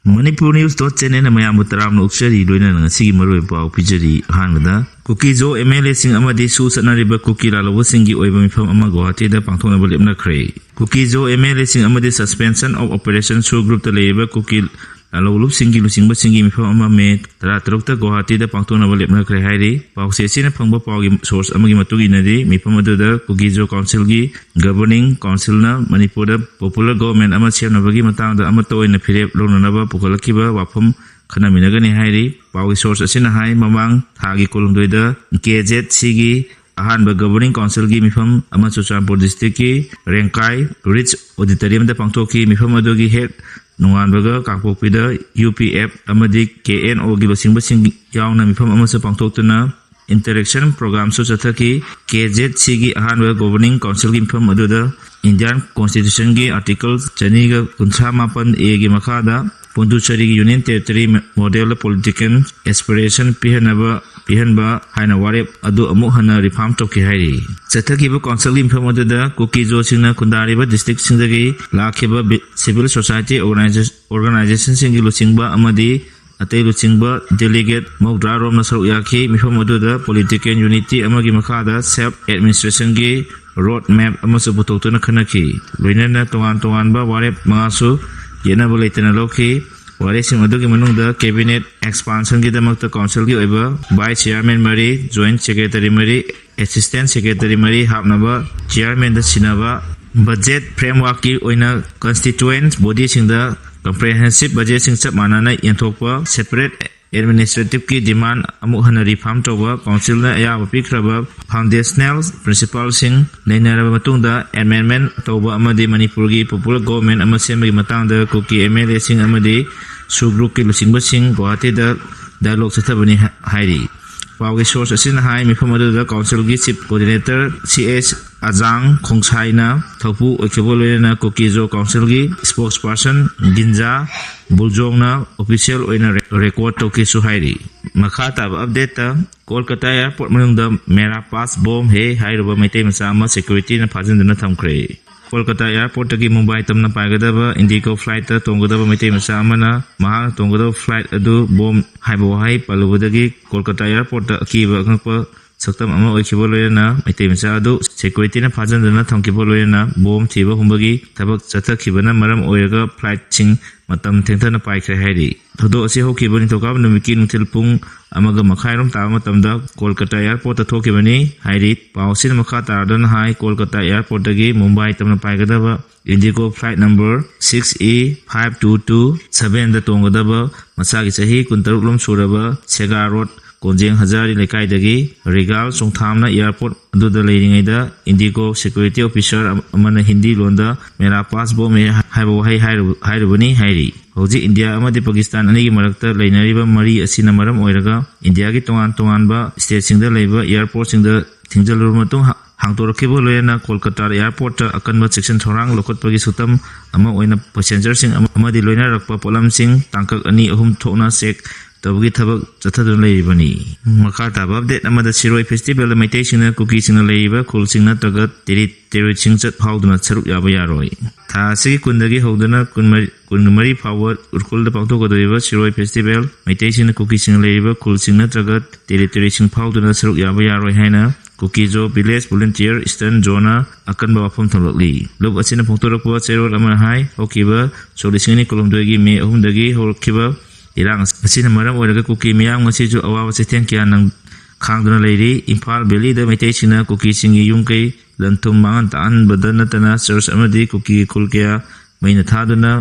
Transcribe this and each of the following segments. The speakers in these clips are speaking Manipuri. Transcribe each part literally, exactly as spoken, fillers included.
Manipur News dot channel ꯅ ꯃꯌꯥꯝꯕꯨ ꯇꯔꯥꯝꯅ ꯑꯣꯛꯆꯔꯤ, ꯂꯣꯏꯅꯅ ꯉꯁꯤꯒꯤ ꯃꯔꯨꯑꯣꯏꯕ ꯄꯥꯎ ꯄꯤꯖꯔꯤ꯫ ꯑꯍꯥꯟꯕꯗ, ꯀꯨꯀꯤꯖꯣ ꯑꯦꯝ ꯑꯦꯜ ꯑꯦꯁꯤꯡ ꯑꯃꯗꯤ ꯁꯨ ꯆꯠꯅꯔꯤꯕ ꯀꯨꯀꯤ ꯂꯥꯜꯍꯧꯕꯁꯤꯡꯒꯤ ꯑꯣꯏꯕ ꯃꯤꯐꯝ ꯑꯃ ꯒꯨꯋꯥꯍꯥꯇꯤꯗ ꯄꯥꯡꯊꯣꯛꯅꯕ ꯂꯦꯞꯅꯈ꯭ꯔꯦ꯫ ꯀꯨꯀꯤꯖꯣ ꯑꯦꯝ ꯑꯦꯜ ꯑꯦꯁꯤꯡ ꯑꯃꯗꯤ Suspension of Operation ꯁꯨ group ꯇ ꯂꯩꯔꯤꯕ ꯀꯨꯀꯤ ꯂꯥꯜꯍꯧꯂꯨꯞꯁꯤꯡꯒꯤ ꯂꯨꯆꯤꯡꯕꯁꯤꯡꯒꯤ ꯃꯤꯐꯝ ꯑꯃ ꯃꯦ ꯇꯔꯥꯇꯔꯨꯛꯇ ꯒꯨꯋꯥꯍꯥꯇꯤꯗ ꯄꯥꯡꯊꯣꯛꯅꯕ ꯂꯦꯞꯅꯈ꯭ꯔꯦ ꯍꯥꯏꯔꯤ꯫ ꯄꯥꯎꯆꯦ ꯑꯁꯤꯅ ꯐꯪꯕ ꯄꯥꯎꯒꯤ source ꯑꯃꯒꯤ ꯃꯇꯨꯡ ꯏꯟꯅꯗꯤ, ꯃꯤꯐꯝ ꯑꯗꯨꯗ ꯀꯨꯀꯤꯖꯣ council ꯒꯤ governing council ꯅ ꯃꯅꯤꯄꯨꯔꯗ popular government ꯑꯃ ꯁꯦꯝꯅꯕꯒꯤ ꯃꯇꯥꯡꯗ ꯑꯃꯠꯇ ꯑꯣꯏꯅ ꯐꯤꯔꯦꯞ ꯂꯧꯅꯅꯕ ꯄꯨꯈꯠꯂꯛꯈꯤꯕ ꯋꯥꯐꯝ ꯈꯟꯅꯃꯤꯟꯅꯒꯅꯤ ꯍꯥꯏꯔꯤ꯫ ꯄꯥꯎꯒꯤ source ꯑꯁꯤꯅ ꯍꯥꯏ, ꯃꯃꯥꯡ ꯊꯥꯒꯤ ꯀꯣꯂꯨꯝꯗꯣꯏꯗ ꯀꯦ ꯖꯦꯠ ꯁꯤꯒꯤ ꯑꯍꯥꯟꯕ governing council ꯒꯤ ꯃꯤꯐꯝ ꯑꯃ ꯆꯨꯔꯆꯥꯟꯄꯨꯔ district ꯀꯤ ꯔꯦꯡꯀꯥꯏ Rich Auditorium ꯗ ꯄꯥꯡꯊꯣꯛꯈꯤ꯫ ꯃꯤꯐꯝ ꯑꯗꯨꯒꯤ ꯍꯦꯛ ꯅꯣꯡꯉꯥꯟꯕꯒ ꯀꯥꯡꯄꯣꯛꯄꯤꯗ ꯌꯨ ꯄꯤ ꯑꯦꯐ ꯑꯃꯗꯤ ꯀꯦ ꯑꯦꯟ ꯑꯣ ꯒꯤ ꯂꯨꯆꯤꯡꯕꯁꯤꯡ ꯌꯥꯎꯅ ꯃꯤꯐꯝ ꯑꯃꯁꯨ ꯄꯥꯡꯊꯣꯛꯇꯨꯅ interaction program ꯁꯨ ꯆꯠꯊꯈꯤ꯫ ꯀꯦ ꯖꯦꯠ ꯁꯤꯒꯤ ꯑꯍꯥꯟꯕ governing council ꯒꯤ ꯃꯤꯐꯝ ꯑꯗꯨꯗ Indian Constitution ꯒꯤ Article ꯆꯅꯤꯒ ꯀꯨꯟꯊ꯭ꯔꯥ ꯃꯥꯄꯟ ꯑꯦ ꯒꯤ ꯃꯈꯥꯗ ꯄꯨꯗꯨꯆꯦꯔꯤꯒꯤ Union Territory model ꯗ political aspiration ꯄꯤꯍꯟꯅꯕ, ꯄꯤꯍꯟꯕ ꯍꯥꯏꯅ ꯋꯥꯔꯦꯞ ꯑꯗꯨ ꯑꯃꯨꯛ ꯍꯟꯅ reaffirm ꯇꯧꯈꯤ ꯍꯥꯏꯔꯤ꯫ ꯆꯠꯊꯈꯤꯕ council ꯒꯤ ꯃꯤꯐꯝ ꯑꯗꯨꯗ ꯀꯨꯀꯤꯖꯣꯁꯤꯡꯅ ꯈꯨꯟꯗꯥꯔꯤꯕ district ꯁꯤꯡꯗꯒꯤ ꯂꯥꯛꯈꯤꯕ B-, civil society organization, organization ꯁꯤꯡꯒꯤ ꯂꯨꯆꯤꯡꯕ ꯑꯃꯗꯤ ꯑꯇꯩ ꯂꯨꯆꯤꯡꯕ delegate ꯃꯧꯗ꯭ꯔꯥ ꯔꯣꯝꯅ ꯁꯔꯨꯛ ꯌꯥꯈꯤ꯫ ꯃꯤꯐꯝ ꯑꯗꯨꯗ political unity ꯑꯃꯒꯤ ꯃꯈꯥꯗ self administration ꯒꯤ road map ꯑꯃꯁꯨ ꯄꯨꯊꯣꯛꯇꯨꯅ ꯈꯟꯅꯈꯤ꯫ ꯂꯣꯏꯅꯅ ꯇꯣꯉꯥꯟ ꯇꯣꯉꯥꯟꯕ ꯋꯥꯔꯦꯞ ꯃꯉꯥꯁꯨ ꯌꯦꯠꯅꯕ ꯂꯩꯇꯅ ꯂꯧꯈꯤ꯫ ꯋꯥꯔꯦꯞꯁꯤꯡ ꯑꯗꯨꯒꯤ ꯃꯅꯨꯡꯗ cabinet expansion ꯒꯤꯗꯃꯛꯇ council ꯒꯤ ꯑꯣꯏꯕ vice chairman ꯃꯔꯤ, joint secretary ꯃꯔꯤ, assistant secretary ꯃꯔꯤ ꯍꯥꯞꯅꯕ chairman ꯗ ꯁꯤꯟꯅꯕ, budget framework ꯀꯤ ꯑꯣꯏꯅ constituent body ꯁꯤꯡꯗ comprehensive budget ꯁꯤꯡ ꯆꯞ ꯃꯥꯟꯅꯅ ꯌꯦꯟꯊꯣꯛꯄ, separate administrative ꯀꯤ demand ꯑꯃꯨꯛ ꯍꯟꯅ reaffirm ꯇꯧꯕ, council ꯅ ꯑꯌꯥꯕ ꯄꯤꯈ꯭ꯔꯕ foundational principle ꯁꯤꯡ ꯅꯩꯅꯔꯕ ꯃꯇꯨꯡꯗ amendment ꯇꯧꯕ ꯑꯃꯗꯤ ꯃꯅꯤꯄꯨꯔꯒꯤ popular government ꯑꯃ ꯁꯦꯝꯕꯒꯤ ꯃꯇꯥꯡꯗ ꯀꯨꯀꯤ ꯑꯦꯝ ꯑꯦꯜ ꯑꯦꯁꯤꯡ ꯑꯃꯗꯤ ꯁꯨ group ꯀꯤ ꯂꯨꯆꯤꯡꯕꯁꯤꯡ ꯒꯨꯋꯥꯍꯥꯇꯤꯗ dialogue ꯆꯠꯊꯕꯅꯤ ꯍꯥ-, ꯍꯥꯏꯔꯤ꯫ ꯄꯥꯎꯒꯤ source ꯑꯁꯤꯅ ꯍꯥꯏ, ꯃꯤꯐꯝ ꯑꯗꯨꯗ council ꯒꯤ chief coordinator ꯁꯤ ꯑꯦꯁ ꯑꯖꯥꯡ ꯈꯣꯡꯁꯥꯏꯅ ꯊꯧꯄꯨ ꯑꯣꯏꯈꯤꯕ ꯂꯣꯏꯅꯅ ꯀꯨꯀꯤꯖꯣ council ꯒꯤ spokesperson ꯒꯤꯟꯖꯥ ꯕꯨꯜꯖꯣꯡꯅ official ꯑꯣꯏꯅ re-, record ꯇꯧꯈꯤꯁꯨ ꯍꯥꯏꯔꯤ꯫ ꯃꯈꯥ ꯇꯥꯕ update ꯇ, ꯀꯣꯜꯀꯇꯥ airport ꯃꯅꯨꯡꯗ "ꯃꯦꯔꯥ ꯄꯥꯁ ꯕꯣꯝ ꯍꯦ" ꯍꯥꯏꯔꯨꯕ ꯃꯩꯇꯩ ꯃꯆꯥ ꯑꯃ security ꯅ ꯐꯥꯖꯤꯟꯗꯨꯅ ꯊꯝꯈ꯭ꯔꯦ꯫ ꯀꯣꯜꯀꯇꯥ airportꯇꯒꯤ ꯃꯨꯝꯕꯥꯏ ꯇꯝꯅ ꯄꯥꯏꯒꯗꯕ IndiGo flightꯇ ꯇꯣꯡꯒꯗꯕ ꯃꯩꯇꯩ ꯃꯆꯥ ꯑꯃꯅ ꯃꯍꯥꯛꯅ ꯇꯣꯡꯒꯗꯕ flight ꯑꯗꯨ bomb ꯍꯥꯏꯕ ꯋꯥꯍꯩ ꯄꯜꯂꯨꯕꯗꯒꯤ ꯀꯣꯜꯀꯇꯥ airportꯇ ꯑꯀꯤꯕ ꯑꯉꯛꯄ ꯁꯛꯇꯝ ꯑꯃ ꯑꯣꯏꯈꯤꯕ ꯂꯣꯏꯅꯅ ꯃꯩꯇꯩ ꯃꯆꯥ ꯑꯗꯨ securityꯅ ꯐꯥꯖꯤꯟꯗꯨꯅ ꯊꯝꯈꯤꯕ ꯂꯣꯏꯅꯅ bomb ꯊꯤꯕ ꯍꯨꯝꯕꯒꯤ ꯊꯕꯛ ꯆꯠꯊꯈꯤꯕꯅ ꯃꯔꯝ ꯑꯣꯏꯔꯒ flightꯁꯤꯡ ꯃꯇꯝ ꯊꯦꯡꯊꯅ ꯄꯥꯏꯈ꯭ꯔꯦ ꯍꯥꯏꯔꯤ꯫ ꯊꯧꯗꯣꯛ ꯑꯁꯤ ꯍꯧꯈꯤꯕ ꯅꯤꯡꯊꯧꯀꯥꯕ ꯅꯨꯃꯤꯠꯀꯤ ꯅꯨꯡꯊꯤꯜ ꯄꯨꯡ ꯑꯃꯒ ꯃꯈꯥꯏꯔꯣꯝ ꯇꯥꯕ ꯃꯇꯝꯗ ꯀꯣꯜꯀꯇꯥ airportꯇ ꯊꯣꯛꯈꯤꯕꯅꯤ ꯍꯥꯏꯔꯤ꯫ ꯄꯥꯎ ꯑꯁꯤꯅ ꯃꯈꯥ ꯇꯥꯔꯗꯨꯅ ꯍꯥꯏ, ꯀꯣꯜꯀꯇꯥ airportꯇꯒꯤ ꯃꯨꯝꯕꯥꯏ ꯇꯝꯅ ꯄꯥꯏꯒꯗꯕ IndiGo flight number six A five two two sevenꯗ ꯇꯣꯡꯒꯗꯕ ꯃꯁꯥꯒꯤ ꯆꯍꯤ ꯀꯨꯟꯇꯔꯨꯛ ꯂꯣꯝ ꯁꯨꯔꯕ ꯁꯦꯒꯥ ꯔꯣꯗ ꯀꯣꯟꯖꯦꯡ ꯍꯖꯥꯔꯤ ꯂꯩꯀꯥꯏꯗꯒꯤ ꯔꯤꯒꯥꯜ ꯆꯣꯡꯊꯥꯝꯅ airport ꯑꯗꯨꯗ ꯂꯩꯔꯤꯉꯩꯗ IndiGo security officer ꯑꯃꯅ ꯍꯤꯟꯗꯤ ꯂꯣꯟꯗ "ꯃꯦꯔꯥ ꯄꯥꯁ ꯕꯣꯝ ꯑꯦ" ꯍꯥꯏꯕ ꯋꯥꯍꯩ ꯍꯥꯏꯔꯨ-, ꯍꯥꯏꯔꯨꯕꯅꯤ ꯍꯥꯏꯔꯤ꯫ ꯍꯧꯖꯤꯛ ꯏꯟꯗꯤꯌꯥ ꯑꯃꯗꯤ ꯄꯥꯀꯤꯁꯇꯥꯟ ꯑꯅꯤꯒꯤ ꯃꯔꯛꯇ ꯂꯩꯅꯔꯤꯕ ꯃꯔꯤ ꯑꯁꯤꯅ ꯃꯔꯝ ꯑꯣꯏꯔꯒ ꯏꯟꯗꯤꯌꯥꯒꯤ ꯇꯣꯉꯥꯟ ꯇꯣꯉꯥꯟꯕ stateꯁꯤꯡꯗ ꯂꯩꯕ airportꯁꯤꯡꯗ ꯊꯤꯡꯖꯤꯜꯂꯨꯔꯕ ꯃꯇꯨꯡ ꯍꯥ-, ꯍꯥꯡꯗꯣꯔꯛꯈꯤꯕ ꯂꯣꯏꯅꯅ ꯀꯣꯜꯀꯇꯥ airportꯇ ꯑꯀꯟꯕ ꯆꯦꯛꯁꯤꯟ ꯊꯧꯔꯥꯡ ꯂꯧꯈꯠꯄꯒꯤ ꯁꯛꯇꯝ ꯑꯃ ꯑꯣꯏꯅ passengerꯁꯤꯡ ꯑꯃ-, ꯑꯃꯗꯤ ꯂꯣꯏꯅꯔꯛꯄ ꯄꯣꯠꯂꯝꯁꯤꯡ ꯇꯥꯡꯀꯛ ꯑꯅꯤ ꯑꯍꯨꯝ ꯊꯣꯛꯅ check ꯇꯧꯕꯒꯤ ꯊꯕꯛ ꯆꯠꯊꯗꯨꯅ ꯂꯩꯔꯤꯕꯅꯤ꯫ ꯃꯈꯥ ꯇꯥꯕ update ꯑꯃꯗ ꯁꯤꯔꯣꯏ festivalꯗ ꯃꯩꯇꯩꯁꯤꯡꯅ ꯀꯨꯀꯤꯁꯤꯡꯅ ꯂꯩꯔꯤꯕ ꯈꯨꯜꯁꯤꯡ ꯅꯠꯇ꯭ꯔꯒ ꯇꯦꯔꯤ-, territoryꯁꯤꯡ ꯆꯠ ꯐꯥꯎꯗꯨꯅ ꯁꯔꯨꯛ ꯌꯥꯕ ꯌꯥꯔꯣꯏ꯫ ꯊꯥ ꯑꯁꯤꯒꯤ ꯀꯨꯟꯗꯒꯤ ꯍꯧꯗꯨꯅ ꯀꯨꯟꯃꯔꯤ, ꯀꯨꯟꯃꯔꯤ ꯐꯥꯎꯕ ꯎꯈ꯭ꯔꯨꯜꯗ ꯄꯥꯡꯊꯣꯛꯀꯗꯧꯔꯤꯕ ꯁꯤꯔꯣꯏ festival ꯃꯩꯇꯩꯁꯤꯡꯅ ꯀꯨꯀꯤꯁꯤꯡꯅ ꯂꯩꯔꯤꯕ ꯈꯨꯜꯁꯤꯡ ꯅꯠꯇ꯭ꯔꯒ territoryꯁꯤꯡ ꯐꯥꯎꯗꯨꯅ ꯁꯔꯨꯛ ꯌꯥꯕ ꯌꯥꯔꯣꯏ ꯍꯥꯏꯅ ꯀꯨꯀꯤꯖꯣ village volunteer Eastern Zoneꯅ ꯑꯀꯟꯕ ꯋꯥꯐꯝ ꯊꯝꯂꯛꯂꯤ꯫ ꯂꯨꯞ ꯑꯁꯤꯅ ꯐꯣꯡꯗꯣꯔꯛꯄ ꯆꯦꯔꯣꯜ ꯑꯃꯅ ꯍꯥꯏ, ꯍꯧꯈꯤꯕ ꯁꯣꯛ ꯂꯤꯁꯤꯡ ꯑꯅꯤ ꯀꯨꯟꯍꯨꯝꯗꯣꯏꯒꯤ ꯃꯦ ꯑꯍꯨꯝꯗꯒꯤ ꯍꯧꯔꯛꯈꯤꯕ ꯏꯔꯥꯡ ꯑꯁꯤꯅ ꯃꯔꯝ ꯑꯣꯏꯔꯒ ꯀꯨꯀꯤ ꯃꯤꯌꯥꯝ ꯉꯁꯤꯁꯨ ꯑꯋꯥꯕ ꯆꯩꯊꯦꯡ ꯀꯌꯥ ꯅꯪ-, ꯈꯥꯡꯗꯨꯅ ꯂꯩꯔꯤ꯫ ꯏꯝꯐꯥꯜ valleyꯗ ꯃꯩꯇꯩꯁꯤꯡꯅ ꯀꯨꯀꯤꯁꯤꯡꯒꯤ ꯌꯨꯝ ꯀꯩ ꯂꯟ ꯊꯨꯝ ꯃꯥꯡꯍꯟ ꯇꯥꯛꯍꯟꯕꯗ ꯅꯠꯇꯅ church ꯑꯃꯗꯤ ꯀꯨꯀꯤꯒꯤ ꯈꯨꯜ ꯀꯌꯥ ꯃꯩꯅ ꯊꯥꯗꯨꯅ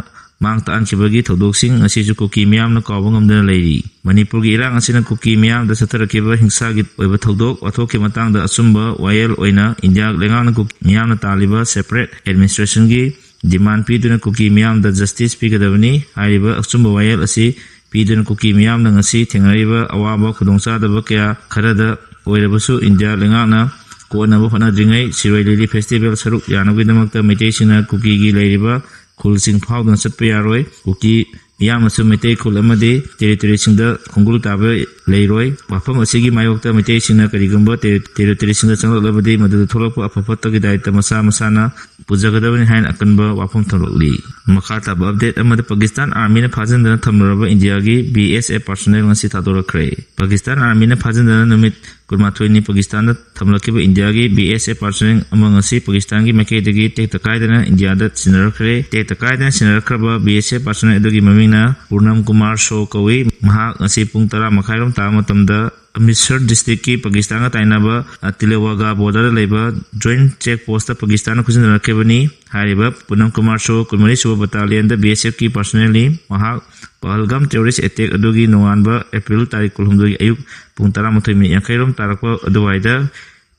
ꯃꯥꯡ ꯇꯥꯛꯍꯟꯈꯤꯕꯒꯤ ꯊꯧꯗꯣꯛꯁꯤꯡ ꯉꯁꯤꯁꯨ ꯀꯨꯀꯤ ꯃꯤꯌꯥꯝꯅ ꯀꯥꯎꯕ ꯉꯝꯗꯅ ꯂꯩꯔꯤ꯫ ꯃꯅꯤꯄꯨꯔꯒꯤ ꯏꯔꯥꯡ ꯑꯁꯤꯅ ꯀꯨꯀꯤ ꯃꯤꯌꯥꯝꯗ ꯆꯠꯊꯔꯛꯈꯤꯕ ꯍꯤꯡꯁꯥꯒꯤ ꯑꯣꯏꯕ ꯊꯧꯗꯣꯛ ꯋꯥꯊꯣꯛꯀꯤ ꯃꯇꯥꯡꯗ ꯑꯆꯨꯝꯕ ꯋꯥꯌꯦꯜ ꯑꯣꯏꯅ ꯏꯟꯗꯤꯌꯥ ꯂꯩꯉꯥꯛꯅ ꯀꯨꯀꯤ ꯃꯤꯌꯥꯝꯅ ꯇꯥꯜꯂꯤꯕ separate administrationꯒꯤ demand ꯄꯤꯗꯨꯅ ꯀꯨꯀꯤ ꯃꯤꯌꯥꯝꯗ justice ꯄꯤꯒꯗꯕꯅꯤ꯫ ꯍꯥꯏꯔꯤꯕ ꯑꯆꯨꯝꯕ ꯋꯥꯌꯦꯜ ꯑꯁꯤ ꯄꯤꯗꯨꯅ ꯀꯨꯀꯤ ꯃꯤꯌꯥꯝꯅ ꯉꯁꯤ ꯊꯦꯡꯅꯔꯤꯕ ꯑꯋꯥꯕ ꯈꯨꯗꯣꯡꯆꯥꯗꯕ ꯀꯌꯥ ꯈꯔꯗ ꯑꯣꯏꯔꯕꯁꯨ ꯏꯟꯗꯤꯌꯥ ꯂꯩꯉꯥꯛꯅ ꯀꯣꯛꯅꯕ ꯍꯣꯠꯅꯗ꯭ꯔꯤꯉꯩ ꯁꯤꯔꯣꯏ ꯂꯤꯂꯤ festival ꯁꯔꯨꯛ ꯌꯥꯅꯕꯒꯤꯗꯃꯛꯇ ꯃꯩꯇꯩꯁꯤꯡꯅ ꯀꯨꯀꯤꯒꯤ ꯂꯩꯔꯤꯕ ꯈꯨꯜꯁꯤꯡ ꯐꯥꯎꯗꯨꯅ ꯆꯠꯄ ꯌꯥꯔꯣꯏ꯫ ꯀꯨꯀꯤ ꯃꯤꯌꯥꯝꯅꯁꯨ ꯃꯩꯇꯩ ꯈꯨꯜ ꯑꯃꯗꯤ ꯇꯦꯔꯤꯇꯣꯔꯤꯁꯤꯡꯗ ꯈꯣꯡꯒꯨꯜ ꯇꯥꯕ ꯂꯩꯔꯣꯏ꯫ ꯋꯥꯐꯝ ꯑꯁꯤꯒꯤ ꯃꯥꯌꯣꯛꯇ ꯃꯩꯇꯩꯁꯤꯡꯅ ꯀꯔꯤꯒꯨꯝꯕ ꯇꯦꯔꯤ-, ꯇꯦꯔꯤꯇꯣꯔꯤꯁꯤꯡꯗ ꯆꯪꯂꯛꯂꯕꯗꯤ ꯃꯗꯨꯗ ꯊꯣꯛꯂꯛꯄ ꯑꯐ ꯐꯠꯇꯒꯤ ꯗꯥꯏꯇ ꯃꯁꯥ ꯃꯁꯥꯅ ꯄꯨꯖꯒꯗꯕꯅꯤ ꯍꯥꯏꯅ ꯑꯀꯟꯕ ꯋꯥꯐꯝ ꯊꯝꯂꯛꯂꯤ꯫ ꯃꯈꯥ ꯇꯥꯕ ꯑꯞꯗꯦꯠ ꯑꯃꯗ, ꯄꯥꯀꯤꯁꯇꯥꯟ ꯑꯥꯔꯃꯤꯅ ꯐꯥꯖꯤꯟꯗꯨꯅ ꯊꯝꯂꯨꯔꯕ ꯏꯟꯗꯤꯌꯥꯒꯤ ꯕꯤ ꯑꯦꯁ ꯑꯦꯐ ꯄꯥꯔꯁꯣꯅꯦꯜ ꯉꯁꯤ ꯊꯥꯗꯣꯔꯛꯈ꯭ꯔꯦ꯫ ꯄꯥꯀꯤꯁꯇꯥꯟ ꯑꯥꯔꯃꯤꯅ ꯐꯥꯖꯤꯟꯗꯨꯅ ꯅꯨꯃꯤꯠ ꯀꯨꯟꯃꯥꯊꯣꯏꯅꯤ ꯄꯥꯀꯤꯁꯇꯥꯟꯗ ꯊꯝꯂꯛꯈꯤꯕ ꯏꯟꯗꯤꯌꯥꯒꯤ ꯕꯤ ꯑꯦꯁ ꯑꯦꯐ ꯄꯥꯔꯁꯣꯅꯦꯜ ꯑꯃ ꯉꯁꯤ ꯄꯥꯀꯤꯁꯇꯥꯟꯒꯤ ꯃꯥꯏꯀꯩꯗꯒꯤ ꯇꯦꯛꯇ ꯀꯥꯏꯗꯅ ꯏꯟꯗꯤꯌꯥꯗ ꯁꯤꯟꯅꯔꯛꯈ꯭ꯔꯦ꯫ ꯇꯦꯛꯇ ꯀꯥꯏꯗꯅ ꯁꯤꯟꯅꯔꯛꯈ꯭ꯔꯕ ꯕꯤ ꯑꯦꯁ ꯑꯦꯐ ꯄꯥꯔꯁꯣꯅꯦꯜ ꯑꯗꯨꯒꯤ ꯃꯃꯤꯡꯅ ꯄꯨꯔꯅꯝ ꯀꯨꯃꯥꯔ ꯁꯣ ꯀꯧꯏ꯫ ꯃꯍꯥꯛ ꯉꯁꯤ ꯄꯨꯡ ꯇꯔꯥ ꯃꯈꯥꯏꯔꯣꯝ ꯇꯥꯕ ꯃꯇꯝꯗ ꯑꯃ꯭ꯔꯤꯠꯁꯔ ꯗꯤꯁꯇ꯭ꯔꯤꯛꯀꯤ ꯄꯥꯀꯤꯁꯇꯥꯟꯒ ꯇꯥꯏꯅꯕ, ꯑ, ꯇꯤꯂꯋꯥꯒꯥ ꯕꯣꯔꯗꯔꯗ ꯂꯩꯕ ꯖꯣꯏꯟꯠ ꯆꯦꯛ ꯄꯣꯁꯇ ꯄꯥꯀꯤꯁꯇꯥꯟꯅ ꯈꯨꯠꯁꯤꯟꯅꯔꯛꯈꯤꯕꯅꯤ꯫ ꯍꯥꯏꯔꯤꯕ ꯄꯨꯅꯝ ꯀꯨꯃꯥꯔ ꯁꯣ ꯀꯨꯟꯃꯔꯤ ꯁꯨꯕ ꯕꯇꯥꯂꯤꯌꯟꯗ ꯕꯤ ꯑꯦꯁ ꯑꯦꯐꯀꯤ ꯄꯥꯔꯁꯣꯅꯦꯜꯅꯤ꯫ ꯃꯍꯥꯛ ꯄꯍꯜꯒꯥꯝ ꯇꯦꯔꯣꯔꯤꯁ ꯑꯦꯇꯦꯛ ꯑꯗꯨꯒꯤ ꯅꯣꯡꯉꯥꯟꯕ ꯑꯦꯄ꯭ꯔꯤꯜ ꯇꯥꯔꯤꯛ ꯀꯨꯟꯍꯨꯝꯗꯣꯏꯒꯤ ꯑꯌꯨꯛ ꯄꯨꯡ ꯇꯔꯥꯃꯥꯊꯣꯏ ꯃꯤꯅꯤꯠ ꯌꯥꯡꯈꯩꯔꯣꯝ ꯇꯥꯔꯛꯄ ꯑꯗꯨꯋꯥꯏꯗ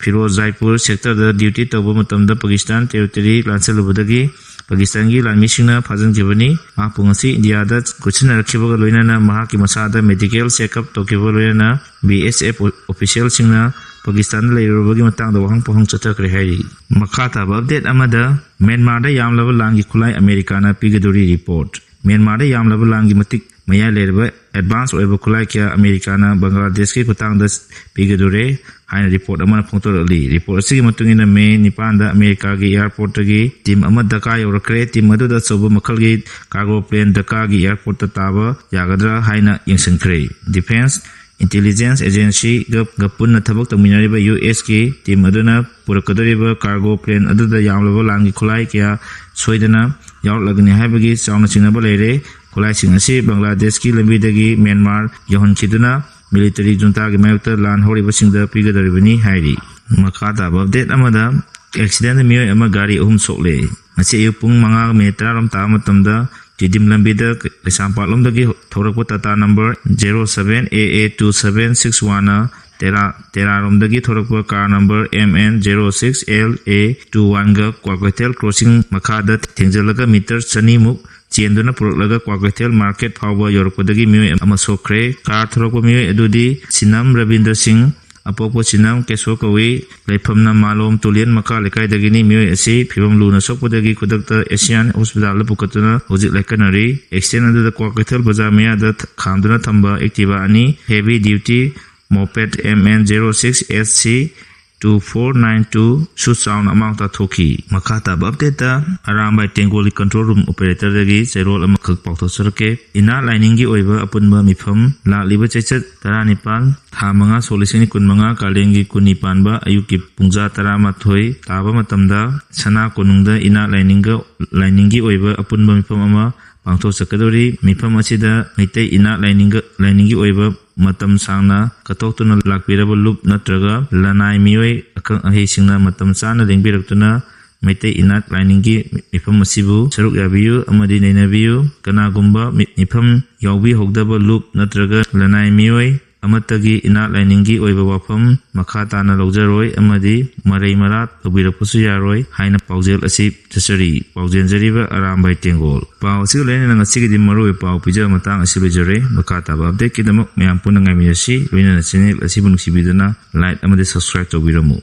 ꯐꯤꯔꯣꯖꯥꯏꯄꯨꯔ ꯁꯦꯛꯇꯔꯗ ꯗ꯭ꯌꯨꯇꯤ ꯇꯧꯕ ꯃꯇꯝꯗ ꯄꯥꯀꯤꯁꯇꯥꯟ ꯇꯦꯔꯤꯇꯣꯔꯤ ꯂꯥꯟꯁꯤꯜꯂꯨꯕꯗꯒꯤ ꯄꯥꯀꯤꯁꯇꯥꯟꯒꯤ ꯂꯥꯟꯃꯤꯁꯤꯡꯅ ꯐꯥꯖꯤꯟꯈꯤꯕꯅꯤ꯫ ꯃꯍꯥꯛꯄꯨ ꯉꯁꯤ ꯏꯟꯗꯤꯌꯥꯗ ꯈꯨꯠꯁꯤꯟꯅꯔꯛꯈꯤꯕꯒ ꯂꯣꯏꯅꯅ ꯃꯍꯥꯛꯀꯤ ꯃꯁꯥꯗ ꯃꯦꯗꯤꯀꯦꯜ ꯆꯦꯛꯑꯞ ꯇꯧꯈꯤꯕꯒ ꯂꯣꯏꯅꯅ ꯕꯤ ꯑꯦꯁ ꯑꯦꯐ ꯑꯣꯐꯤꯁꯤꯌꯦꯜꯁꯤꯡꯅ ꯄꯥꯀꯤꯁꯇꯥꯟꯗ ꯂꯩꯔꯨꯔꯕꯒꯤ ꯃꯇꯥꯡꯗ ꯋꯥꯍꯪ ꯄꯥꯎꯍꯪ ꯆꯠꯊꯈ꯭ꯔꯦ ꯍꯥꯏꯔꯤ꯫ ꯃꯈꯥ ꯇꯥꯕ ꯑꯞꯗꯦꯠ ꯑꯃꯗ, ꯃ꯭ꯌꯥꯟꯃꯥꯔꯗ ꯌꯥꯝꯂꯕ ꯂꯥꯟꯒꯤ ꯈꯨꯠꯂꯥꯏ ꯑꯃꯦꯔꯤꯀꯥꯅ ꯄꯤꯒꯗꯧꯔꯤ ꯔꯤꯄꯣꯔꯠ꯫ ꯃ꯭ꯌꯥꯟꯃꯥꯔꯗ ꯌꯥꯝꯂꯕ ꯂꯥꯟꯒꯤ ꯃꯇꯤꯛ ꯃꯌꯥꯏ ꯂꯩꯔꯕ ꯑꯦꯗꯚꯥꯟꯁ ꯑꯣꯏꯕ ꯈꯨꯠꯂꯥꯏ ꯀꯌꯥ ꯑꯃꯦꯔꯤꯀꯥꯅ ꯕꯪꯒ꯭ꯂꯥꯗꯦꯁꯀꯤ ꯈꯨꯠꯊꯥꯡꯗ ꯄꯤꯒꯗꯧꯔꯦ ꯍꯥꯏꯅ ꯔꯤꯄꯣꯔꯠ ꯑꯃꯅ ꯐꯣꯡꯗꯣꯔꯛꯂꯤ꯫ ꯔꯤꯄꯣꯔꯠ ꯑꯁꯤꯒꯤ ꯃꯇꯨꯡ ꯏꯟꯅ, ꯃꯦ ꯅꯤꯄꯥꯟꯗ ꯑꯃꯦꯔꯤꯀꯥꯒꯤ ꯑꯦꯌꯥꯔꯄꯣꯔꯠꯇꯒꯤ ꯇꯤꯝ ꯑꯃ ꯙꯀꯥ ꯌꯧꯔꯛꯈ꯭ꯔꯦ꯫ ꯇꯤꯝ ꯑꯗꯨꯗ ꯑꯆꯧꯕ ꯃꯈꯜꯒꯤ ꯀꯥꯔꯒꯣ ꯄ꯭ꯂꯦꯟ ꯙꯀꯥꯒꯤ ꯑꯦꯌꯥꯔꯄꯣꯔꯠꯇ ꯇꯥꯕ ꯌꯥꯒꯗ꯭ꯔꯥ ꯍꯥꯏꯅ ꯌꯦꯡꯁꯤꯟꯈ꯭ꯔꯦ꯫ ꯗꯤꯐꯦꯟꯁ ꯏꯟꯇꯦꯂꯤꯖꯦꯟꯁ ꯑꯦꯖꯦꯟꯁꯤꯒ ꯄꯨꯟꯅ ꯊꯕꯛ ꯇꯧꯃꯤꯟꯅꯔꯤꯕ ꯌꯨ ꯑꯦꯁꯀꯤ ꯇꯤꯝ ꯑꯗꯨꯅ ꯄꯨꯔꯛꯀꯗꯧꯔꯤꯕ ꯀꯥꯔꯒꯣ ꯄ꯭ꯂꯦꯟ ꯑꯗꯨꯗ ꯌꯥꯝꯂꯕ ꯂꯥꯟꯒꯤ ꯈꯨꯠꯂꯥꯏ ꯀꯌꯥ ꯁꯣꯏꯗꯅ ꯌꯥꯎꯔꯛꯂꯒꯅꯤ ꯍꯥꯏꯕꯒꯤ ꯆꯥꯎꯅ ꯆꯤꯡꯅꯕ ꯂꯩꯔꯦ꯫ ꯈꯨꯠꯂꯥꯏꯁꯤꯡ ꯑꯁꯤ ꯕꯪꯒ꯭ꯂꯥꯗꯦꯁꯀꯤ ꯂꯝꯕꯤꯗꯒꯤ ꯃ꯭ꯌꯥꯟꯃꯥꯔ ꯌꯧꯍꯟꯈꯤꯗꯨꯅ ꯃꯤꯂꯤꯇꯔꯤ ꯖꯨꯟꯇꯥꯒꯤ ꯃꯥꯌꯣꯛꯇ ꯂꯥꯟ ꯍꯧꯔꯤꯕꯁꯤꯡꯗ ꯄꯤꯒꯗꯧꯔꯤꯕꯅꯤ ꯍꯥꯏꯔꯤ꯫ ꯃꯈꯥ ꯇꯥꯕ ꯑꯞꯗꯦꯠ ꯑꯃꯗ, ꯑꯦꯛꯁꯤꯗꯦꯟꯗ ꯃꯤꯑꯣꯏ ꯑꯃ ꯒꯥꯔꯤ ꯑꯍꯨꯝ ꯁꯣꯛꯂꯦ꯫ ꯉꯁꯤ ꯑꯌꯨꯛ ꯄꯨꯡ ꯃꯉꯥꯒ ꯃꯤꯅꯤꯠ ꯇꯔꯥꯔꯣꯝ ꯇꯥꯕ ꯃꯇꯝꯗ ꯇꯤꯗꯤꯝ ꯂꯝꯕꯤꯗ ꯀꯩꯁꯥꯝꯄꯥꯠꯂꯣꯝꯗꯒꯤ ꯊꯧꯔꯛꯄ Tata number zero seven A A two seven six one ꯇꯦꯔꯥ, ꯇꯦꯔꯥꯔꯣꯝꯗꯒꯤ ꯊꯧꯔꯛꯄ car number M N zero six L A two one ꯒ ꯀ꯭ꯋꯥꯀꯩꯊꯦꯜ ꯀ꯭ꯔꯣꯁꯤꯡ ꯃꯈꯥꯗ ꯊꯦꯡꯖꯤꯜꯂꯒ ꯃꯤꯇꯔ ꯆꯅꯤꯃꯨꯛ ꯆꯦꯟꯗꯨꯅ ꯄꯨꯔꯛꯂꯒ ꯀ꯭ꯋꯥꯀꯩꯊꯦꯜ ꯃꯥꯔꯀꯦꯠ ꯐꯥꯎꯕ ꯌꯧꯔꯛꯄꯗꯒꯤ ꯃꯤꯑꯣꯏ ꯑꯃ ꯁꯣꯛꯈ꯭ꯔꯦ꯫ ꯀꯥꯔ ꯊꯧꯔꯛꯄ ꯃꯤꯑꯣꯏ ꯑꯗꯨꯗꯤ ꯁꯤꯅꯝ ꯔꯕꯤꯟꯗ꯭ꯔ ꯁꯤꯡ, ꯑꯄꯣꯛꯄ ꯁꯤꯅꯝ ꯀꯦꯁꯣ ꯀꯧꯏ꯫ ꯂꯩꯐꯝꯅ ꯃꯥꯂꯣꯝ ꯇꯨꯂꯦꯟ ꯃꯈꯥ ꯂꯩꯀꯥꯏꯗꯒꯤꯅꯤ꯫ ꯃꯤꯑꯣꯏ ꯑꯁꯤ ꯐꯤꯕꯝ ꯂꯨꯅ ꯁꯣꯛꯄꯗꯒꯤ ꯈꯨꯗꯛꯇ ꯑꯦꯁꯤꯌꯥꯟ ꯍꯣꯁꯄꯤꯇꯥꯜꯗ ꯄꯨꯈꯠꯇꯨꯅ ꯍꯧꯖꯤꯛ ꯂꯥꯏꯀꯠꯅꯔꯤ꯫ ꯑꯦꯛꯁꯤꯗꯦꯟ ꯑꯗꯨꯗ ꯀ꯭ꯋꯥꯀꯩꯊꯦꯜ ꯕꯖꯥꯔ ꯃꯌꯥꯗ ꯈꯥꯝꯗꯨꯅ ꯊꯝꯕ ꯑꯦꯛꯇꯤꯚꯥ ꯑꯅꯤ, heavy duty moped M N zero six S C two four nine two ꯁꯨ ꯆꯥꯎꯅ ꯑꯃꯥꯡ ꯇꯥꯊꯣꯛꯈꯤ꯫ ꯃꯈꯥ ꯇꯥꯕ ꯑꯞꯗꯦꯠꯇ ꯑꯔꯥꯝꯕꯥꯏ ꯇꯦꯡꯒꯣꯜꯒꯤ ꯀꯟꯇ꯭ꯔꯣꯜ ꯔꯨꯝ ꯑꯣꯄꯔꯦꯇꯔꯗꯒꯤ ꯆꯦꯔꯣꯜ ꯑꯃꯈꯛ ꯄꯥꯎꯊꯣꯛꯆꯔꯛꯀꯦ꯫ ꯏꯅꯥꯠ ꯂꯥꯏꯅꯤꯡꯒꯤ ꯑꯣꯏꯕ ꯑꯄꯨꯟꯕ ꯃꯤꯐꯝ ꯂꯥꯛꯂꯤꯕ ꯆꯩꯆꯠ ꯇꯔꯥꯅꯤꯄꯥꯜ, ꯊꯥ ꯃꯉꯥ, ꯁꯣꯛ ꯂꯤꯁꯤꯡ ꯑꯅꯤ ꯀꯨꯟꯃꯉꯥ, ꯀꯥꯂꯦꯟꯒꯤ ꯀꯨꯟꯅꯤ ꯄꯥꯟꯕ ꯑꯌꯨꯛꯀꯤ ꯄꯨꯡꯖꯥ ꯇꯔꯥꯃꯥꯊꯣꯏ ꯇꯥꯕ ꯃꯇꯝꯗ ꯁꯅꯥ ꯀꯣꯅꯨꯡꯗ ꯏꯅꯥꯠ ꯂꯥꯏꯅꯤꯡꯒ, ꯂꯥꯏꯅꯤꯡꯒꯤ ꯑꯣꯏꯕ ꯑꯄꯨꯟꯕ ꯃꯤꯐꯝ ꯑꯃ ꯄꯥꯡꯊꯣꯛꯆꯀꯗꯧꯔꯤ꯫ ꯃꯤꯐꯝ ꯑꯁꯤꯗ ꯃꯩꯇꯩ ꯏꯅꯥꯠ ꯂꯥꯏꯅꯤꯡꯒ, ꯂꯥꯏꯅꯤꯡꯒꯤ ꯑꯣꯏꯕ ꯃꯇꯝ ꯁꯥꯡꯅ ꯀꯠꯊꯣꯛꯇꯨꯅ ꯂꯥꯛꯄꯤꯔꯕ ꯂꯨꯞ ꯅꯠꯇ꯭ꯔꯒ ꯂꯅꯥꯏ ꯃꯤꯑꯣꯏ ꯑꯈꯪ ꯑꯍꯩꯁꯤꯡꯅ ꯃꯇꯝ ꯆꯥꯅ ꯂꯦꯡꯕꯤꯔꯛꯇꯨꯅ ꯃꯩꯇꯩ ꯏꯅꯥꯠ ꯂꯥꯏꯅꯤꯡꯒꯤ ꯃꯤꯐꯝ ꯑꯁꯤꯕꯨ ꯁꯔꯨꯛ ꯌꯥꯕꯤꯌꯨ ꯑꯃꯗꯤ ꯅꯩꯅꯕꯤꯌꯨ꯫ ꯀꯅꯥꯒꯨꯝꯕ ꯃꯤ-, ꯃꯤꯐꯝ ꯌꯥꯎꯕꯤꯍꯧꯗꯕ ꯂꯨꯞ ꯅꯠꯇ꯭ꯔꯒ ꯂꯅꯥꯏ ꯃꯤꯑꯣꯏ ꯑꯃꯠꯇꯒꯤ ꯏꯅꯥꯠ ꯂꯥꯏꯅꯤꯡꯒꯤ ꯑꯣꯏꯕ ꯋꯥꯐꯝ ꯃꯈꯥ ꯇꯥꯅ ꯂꯧꯖꯔꯣꯏ ꯑꯃꯗꯤ ꯃꯔꯩ ꯃꯔꯥ ꯇꯧꯕꯤꯔꯛꯄꯁꯨ ꯌꯥꯔꯣꯏ ꯍꯥꯏꯅ ꯄꯥꯎꯖꯦꯜ ꯑꯁꯤ ꯆꯠꯆꯔꯤ꯫ ꯄꯥꯎꯖꯦꯟꯖꯔꯤꯕ ꯑꯔꯥꯝꯕꯥꯏ ꯇꯦꯡꯒꯣꯜ꯫ ꯄꯥꯎ ꯑꯁꯤꯒ ꯂꯣꯏꯅꯅ ꯉꯁꯤꯒꯤꯗꯤ ꯃꯔꯨꯑꯣꯏꯕ ꯄꯥꯎ ꯄꯤꯖꯕ ꯃꯇꯥꯡ ꯑꯁꯤ ꯂꯣꯏꯖꯔꯦ꯫ ꯃꯈꯥ ꯇꯥꯕ ꯑꯞꯗꯦꯠꯀꯤꯗꯃꯛ ꯃꯌꯥꯝ ꯄꯨꯟꯅ ꯉꯥꯏꯃꯤꯟꯅꯁꯤ꯫ ꯂꯣꯏꯅꯅ ꯆꯦꯅꯦꯜ ꯑꯁꯤꯕꯨ ꯅꯨꯡꯁꯤꯕꯤꯗꯨꯅ ꯂꯥꯏꯛ ꯑꯃꯗꯤ ꯁꯕꯁꯀ꯭ꯔꯥꯏꯕ ꯇꯧꯕꯤꯔꯝꯃꯨ꯫